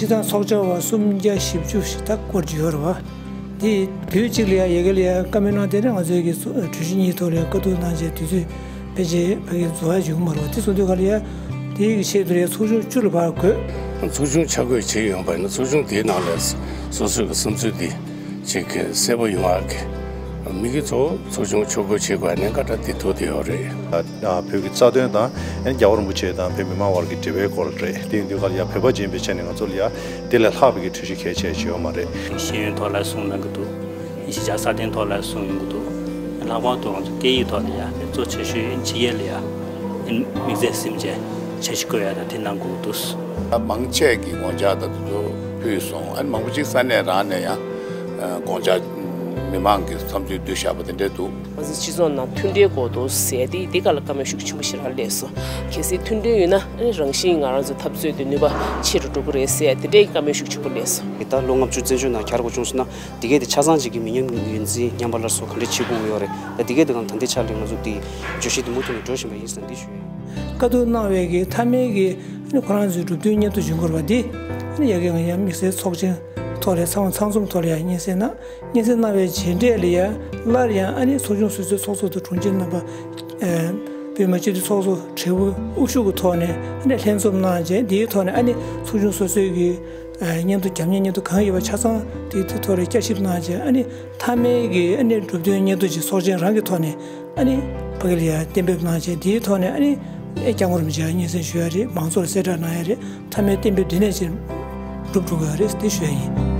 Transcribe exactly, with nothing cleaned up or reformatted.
སྤྱིར་བཏང་ཚོགས་བཅར་བ་སུམ་བརྒྱ་བཞི་བཅུ་ཞིག་ད་སྐོར་གྱི་ཡོད་རེད་བ། འདི་བོད་གཅིག་ལ་ཡ་ཡ་གི་ལ་ཡ་བཀའ་མོལ་གནང་དེ་ནས་ང་ཚོའི་གི་གྲོས་གཞི་གཉིས་ཐོག་ལ་ཡ་བཀའ་བསྡུར་གནང་བྱས་དུས་ཚོད་ཕལ་ཆེར་ཕ་གི་རྫོགས་ཡ་འཇུག་མ་རེད་བ། དེ་སོང་དུས་ག་ལ་ཡ་དེའི་གི་ཆེད་དུ་ལ་ཡ་ཚོགས་ཆུང་བཅུ་ལ་ཕར་བགོས། ཚོགས་ཆུང་ཆ་བགོས་བྱས་ཡོང་པ་ཡིན་ན་ཚོགས་ཆུང་དེའི་ནང་ལ་སོ་སོའི་གི་བསམ་ཚུལ་འདི་ཅིག་གསལ་པོ་ཡོང་བ་གི་དམིགས་ཡུལ་གཙོ་བོ་ཚོགས་ཆུང་ཆ་བགོས་བྱེད་དགོས་ཡ་གནད་འགག་ད་དེ་ཐུག་བསྡད་ཡོད་རེད། ཨ་བོད་ཀྱི་རྩ་དོན་དང་ཨ་ནི་རྒྱལ་བ་རིན་པོ་ཆེ་དང་བོད་མི་མང་བར་གྱི་འབྲེལ་བའི་སྐོར་རེད། དེ་ཡིན་དུས་ག་ལ་ཡ་བོད་པ་ཅིག་ཡིན་པའི་ཆ་ནས་ང་ཚོ་ལ་ཡ་དེ་ལས་ལྷག་པའི་གི་གྲོས་གཞི་གལ་ཆེ་ཅིག་ཡོད་མ་རེད། ཤེས་ཡོན་ཐོག་ལ་གསུངས་གནང་གི་འདུག་གཞིས་ཆགས་སྲ་བརྟན་ཐོག་ལ་གསུངས་ཡོང་གི་འདུག་ལྷག་པར་དུ་ང་ཚོ་སྐད་ཡིག་ཐོག་ལ་ཡ་གཙོ་ཆེ་ཤོས་ཕྱི་རྒྱལ་ལ་ཡ་དམིགས་བསལ་སེམས་ཅན་འཆར་གཞི་བཀོད་ཡ་དང་དེ་གནང་དགོས་ཀྱི་འདུག་མང་ཆེ་གིས་དགོངས་འཆར་ད་དུ་ཕུལ་སོང་། ཨ་ནི་མང་པོ་ཅིག་ས་གནས་རང་ནས་ཡང་དགོངས་འཆར་མི་མང་གི་བསམ་ཚུལ་བསྡུས་བཞག་པ་དེ་འདྲ་འདུག་ང་ཚོ་སྤྱི་ཚོགས་ནང་མཐུན་སྒྲིལ་དགོས་འདུག་ཟེར་ཏེ་འདི་ག་ལ་བཀའ་མོལ་ཤུགས་ཆེན་པོ་ཞེ་དྲག་སླེབས་སོང་། གལ་སྲིད་མཐུན་སྒྲིལ་ཡོད་ན་ཨ་ནི་རང་བཞིན་ང་རང་ཚོ་འཐབ་རྩོད་དེ་ནུས་པ་ཆེ་རུ་འགྲོ་གི་རེད་ཟེར་དེ་འདྲའི་བཀའ་མོལ་ཤུགས་ཆེན་པོ་སླེབས་སོང་། ད་ལོ་ལྔ་བཅུ་བཙན་བྱོལ་ནང་གྱར་དགོས་བྱུང་སོང་ན་འདི་གས་དེ་ཆ་ཚང་ཅིག་གི་མི་ཉམས་ཡུན་འཛིན་ཉམས་པ་སླར་གསོ་ག་འདྲས་བྱེད་དགོས་ཀྱི་ཡོད་རེད། ད་འདི་གས་དེ་གང་ད་ལྟའི་ཆ་ལ་ང་ཚོ་འདི་བརྗོད་གཞི་འདི་མུ་མཐུད་ནས་འགྲོ་བཞིན་པ་ཡིན་ཟེར་འདི་ཞུ་ཡ་ཡིན། བཀའ་བསྡུར་གནང་བའི་གི་མཐའ་མའི་གི་ཨ་ནི་ཁོ་རང་ཚོའི་གྲུབ་དོན་སྙན་ཐོ་བྱུང་དགོས་པ་འདི་ཨ་ནི་ཡ་གི་ང་ཡང་དམིགས་བསལ་ཚོགས་ཆེན་ཐོག་ལ་ཚང་ཚང་འཛོམས་ཐོག་ལ་ཡང་སྙན་སེང་གནང་། སྙན་སེང་གནང་བའི་རྗེས་འབྲས་ལ་ཡང་སླར་ཡང་ཨ་ནི་ཚོགས་ཆུང་སོ་སོའི་ཚོགས་གཙོ་དང་དྲུང་ཆེ་རྣམ་པ། ཨེ། བོད་མི་སྤྱི་འཐུས་ཚོགས་གཙོ་དྲིལ་བུ་དབུ་བཞུགས་ཀྱི་ཐོག་ནས་ཨ་ནི་ལྷན་འཛོམས་གནང་རྗེས་འདིའི་ཐོག་ནས་ཨ་ནི་ཚོགས་ཆུང་སོ་སོའི་གི་ཨེ། སྙན་ཐོ་རྒྱབ་གཉེར་སྙན་ཐོ་གང་ཡོད་པ་ཆ་ཚང་དེ་དེ་ཐོག་ལ་བསྐྱར་ཞིབ་གནང་རྗེས་ཨ་ནི་མཐའ་མའི་གི་ཨ་ནི་གྲུབ་དོན་སྙན་ཐོ་ཅིག་ཚོགས་ཆེན་རང་གི་ཐོག་ནས་ཨ་ནི་ཕ་གི་ལ་ཡང་གཏན་འབེབས་གནང་རྗེས་འདིའི་ཐོག་ནས་ཨ་ནི་ཨེ། སྐྱབས་མགོན་རིན་པོ་ཆེ་ལ་སྙན་སེང་ཞུ་ཡ་རེད། མང་ཚོགས་ལ་གསལ་བསྒྲགས་གནང་ཡ་རེད། མཐའ་མའི་གཏན་འབེབས་འདི་ནས་ཅིག་འགྲུབ་འགྲོ་གི་ཡོད་རེད་དེ་ཞུ་ཡ་ཡིན།